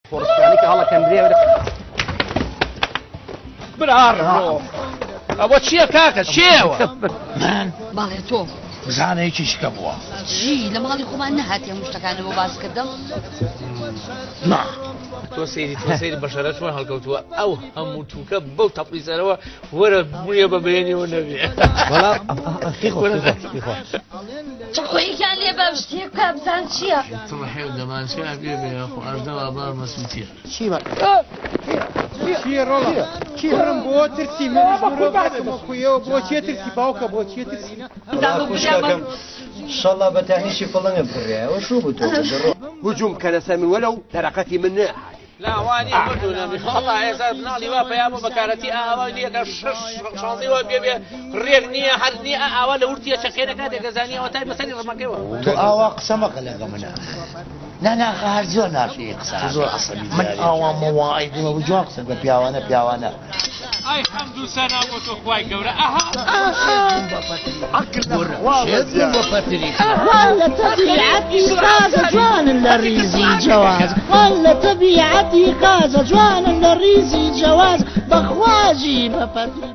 خۆڕسکانی کە هەڵەکەندرێ. براڕۆ ئەوە چییە کاکە چیەوە؟ من بەڵێ تۆ بزانە یەکێکی کە بووە. جی لە ماڵی خۆمان نەهاتی هەموو شتەکانە بۆ باس کردم. نا تۆ سەیری تۆ سەیری بەشەرە چۆن هەڵکەوتووە ئەو هەموو تووکە بەو تەپڵی سەرەوە وەرە بوویە بە بەیانیەوە نەبێ. وەڵا خیخۆ خیخۆ چەقۆیەکیان لێ بە شتێک بکە بزان چییە. تڕحێ و دەمانچە بێ بێ خۆ ئەژدەوا بار مەسووتیە. چیمە چییە ڕۆڵە کوڕم بۆ ترسی منیش مرۆڤێکم وەکو ئێوە بۆ چیە ترسی باوکە بۆ چیە ترسی خوشکەکەم شەڵا بە تانیشی پڵنگم کڕیایەوە شوو بوو تۆ دەڕۆ هجوم بکەنە سەر من وەلەو تەرەقەتی من نەهات. لا وانیە مردوو نەبی وەڵا ئێستا مناڵی وا پەیا بوو بەکارەتی ئاوا لیەکە شەش شانزەی وا بێ بێ ڕێک نییە هەر نییە ئاوا لە ورتیە چەقێنە کاتێک دەزانی ئەوە تای بەسەری ڕمەکەیەوە. تۆ ئاوا قسە مەکە لەگەڵ منە. نا نا خە هەر زۆر ناشرین قسە تۆ زۆر عەسەبی من دیاری. ئاوا مەواعید بووم جوان قسە بکە پیاوانە پیاوانە. ئای حەمد و سەنا بۆ تۆ خوای گەورە ئەها. شێت بووم بە پەتری. خوا لە تەبیعەتی قازە جوانن لە ڕیزی جەواز خوا لە تەبیعەتی قازە جوانن لە ڕیزی جەواز بەخوا ژی بە پەتری.